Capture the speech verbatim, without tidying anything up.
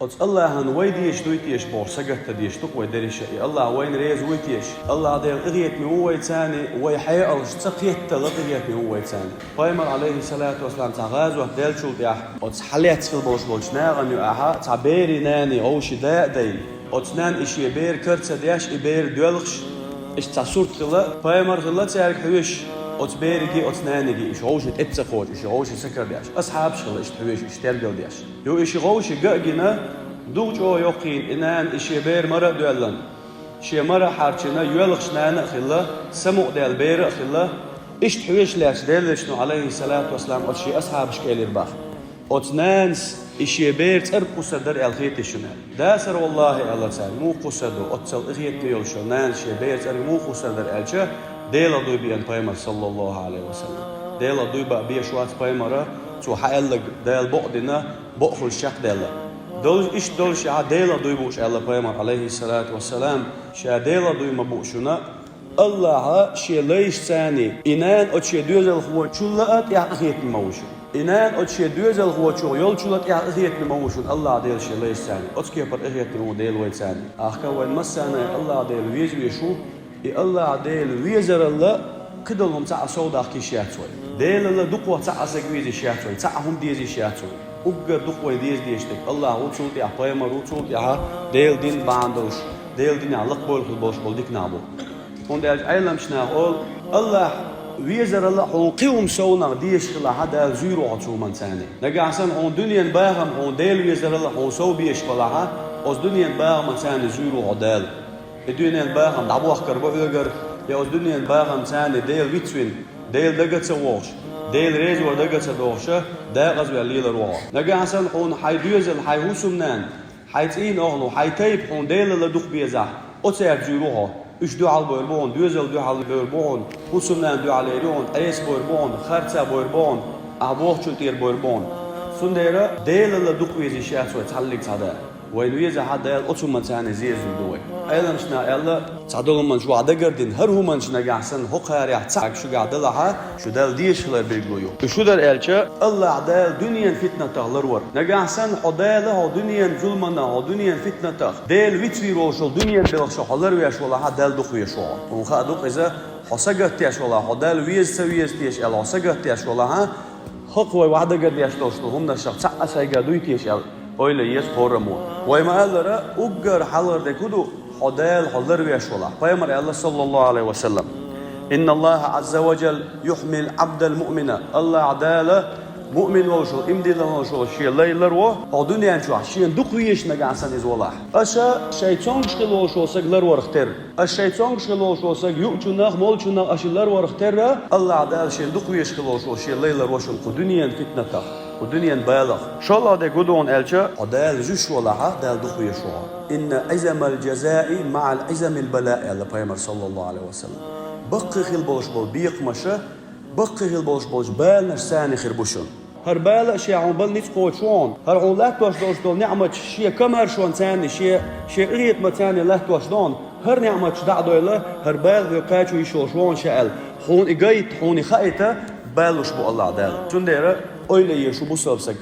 Оцу Аллахьан вай дезаш дуй теша бохуш сагатта дезаш ду-кх вай дерриша, и Аллахь вайна реза вуй теша? Аллахь Дела къинхетаме ву вайцарна, вай хьекъалш ца кхеттала къинхетаме ву вайцарна. Пайхамар, Ӏалайхиссалату вассалам, цхьа гӀазот даьллачул тӀаьхьа оцу хьалаьцна хилла болуш болчу нахана юкъахь цхьа берийн нана вовшийн да а дайна. Оцу нанна и шен бер кара ца деш, и бер доьлхуш, иштта цхьа сурт хилла, пайхамар хилла цаьрга хьоьжуш, оцу бериге, оцу нанеге, уьш вовшийн тӀе ца кхочуш, уьш вовшийн ца кара деш. Асхьабаш хилла иштта хьоьжуш, уьш тергал деш. Юха и ши вовшийн ган а гина, дугӀу чӀогӀа йоккхийна и нана, и шен бер мара а доьллина, шен мара а хьарчийна, йоьлхуш нана а хилла, самукъадаьлла бер а хилла, иштта хьоьжуш лаьтташ Делан Элчано, Ӏалайхиссалату вассалам, оцу шен асхьабашка элира боху: «Оцу нанас и шен бер цӀарга кхуссур дара аьлла хетий шуна?» «Дацара, валлахӀи», – аьлла цара. «Муха кхуссур ду, оццул къинхетаме йолуш йолу нана шен бер цӀарга муха кхуссур дара?» – аьлча, Делах дуй беана пайхамар, саллаллахӀу Ӏалайхи ва саллам. Делах дуй бан беш вац пайхамара, цо хьааьлларг Дала бакъдина, бакъ хуьлуш чекхдаьлла. Долуш, иштта долуш ахьа Делах дуй бууш аьлла пайхамар, Ӏалайхиссалату вассалам, ша Делах дуй ма буу шуна, Аллахьа шен лайшца царна, и нана оцу шен доьзалхочул а тӀехь къинхетаме ма ву шуна. И нана оцу шен доьзалхочух йолчул а тӀехь къинхетаме ма ву шуна Аллахь Дела шен лайшца царна. Оцу кепара къинхетаме ву Дела вайцарна. Ахка вайн массарна а Аллахь Дела веза везаш ву, и Аллахь Дела везаралла кхидолу хӀума цхьа а совдаккха йиш яц вай. Делалла дукха цхьа а саг веза йиш яц вай, цхьа а хӀума деза йиш яц вай. Уггар дукха вай деза дезаш дерг Аллахь ву, цул тӀаьхьа пайхамар ву, цул тӀаьхьа Делан дин бахьана долуш, Делан динехь лакхабевлла хила болуш болу дика нах бу. ХӀунда аьлча Ӏеламчу наха олу, Аллахь везаралла хьуна кхин хӀума совнах дезаш хилахь, Дала зуьйр ву хьо цу хӀуманца царна. Нагахь санна хьуна дуьненан бахам хьуна Дела везаралла хьуна сов безаш балахь, оцу дуьненан бахамца царна зуьйр ву хьо Дала. И дуьненан бахам дӀабохкур бу хьоьгара, я оцу дуьненан бахамца царна Дела вицвина, Дела дага ца вогӀуш, Дела резавар дага ца догӀуша, декъаза ваьлла лелар ву хьо. Нагахь санна хьуна хьайн доьзал, хьайн хӀусамнана, хьайн цӀийнан охьалу, хьайн тайпа хьуна Делалла дукха безахь, оцаьрца зуьйр ву хьо. Уьш дуьхьал бевр бу хьуна, доьзал дуьхьал бевр бу хьуна, хӀусамнана дуьхьал ер ю хьуна, Ӏеса бевр бу хьуна, харца бевр бу хьуна, ахь бохучун тӀера бевр бу хьуна. Цундела Делалла дукха веза йиш яц вай цхьаллиг цхьа да. Вайна везахь Дала оцу хӀуманца царна зеза зуьйр ду вай. Ӏеламчу наха аьлла, цхьадолу хӀуманаш ваха дагардина, хӀара хӀуманаш нагахь санна хӀокхарехь цхьаъ шуьгахь далахь, шу Далла дезаш хилар билгало ю. Уьш хӀун дара аьлча, Аллахь Дала дуьненан фитнатах ларвар. Нагахь санна хьо Дала хьо дуьненан зуламанах, хьо дуьненан фитнатах, Дела вицвийр волуш волу дуьненан белхашах хьо ларвеш валахь, Далла дукха везаш ву хьо. Хьуна хаа ду-кх иза, хьо сагатдеш валахь, хьо Далла веза ца веза теша аьлла, хьо сагатдеш валахь, хӀокху вай ваха дагардеш долуш долу хӀуманашах цхьаъ а сайга дуй теша аьлла, ойла еза кхораммо. Вай ма-аллара, уггар хьалхара дерг хӀун ду, хьо Дала хьо ларвеш валахь. Пайхамар аьлла, саллаллаху Ӏалайхи ва саллам: «Инна Аллаха Ӏазза ва Джалла юхьмил Ӏабдал муъмина». Аллахь Дала муъмин волуш волу, иман диллина волуш волу шен лай ларво, хьо дуьнен чохь шена дукха везаш нагахь санна иза валахь. Аша шайн цомгуш хила волуш волу саг ларварх терра. Аша шайн цомгуш хила волуш волу саг юучунах, молчунах аша ларварх терра, Аллахь Дала шена дукха везаш хила волуш волу шен лай ларво шуна кху дуьненан фитнатах, кху дуьненан балах. ШолгӀа дерг хӀун ду хьуна аьлча, хьо Дала зуьйш валахь, Дала дукха везаш ву хьо. «Инна Ӏизамал джазаи маӀал Ӏизамил балаи», аьлла пайхамар, саллаллаху Ӏалайхи ва саллам. Баккхий хила болуш болу бекхамаша, баккхий хила болуш болчу баланаш царна хир бу шуна. ХӀара бала а шен хьуна бала ницкъ кхочуш ву хьуна. ХӀара хьуна латтош долуш долу неӀматаш шен комаьршонца царна, шен, шен къинхетамца царна латтош ду хьуна. ХӀара неӀматаш дӀа а дойла, хӀара бала хьоьга кхачо йиш йолуш ву хьуна ша аьлла. Хьуна и гайта, хьуна и хаийта, балуш бу Аллахь Дала. Цундела ойла е шу бусалба саг.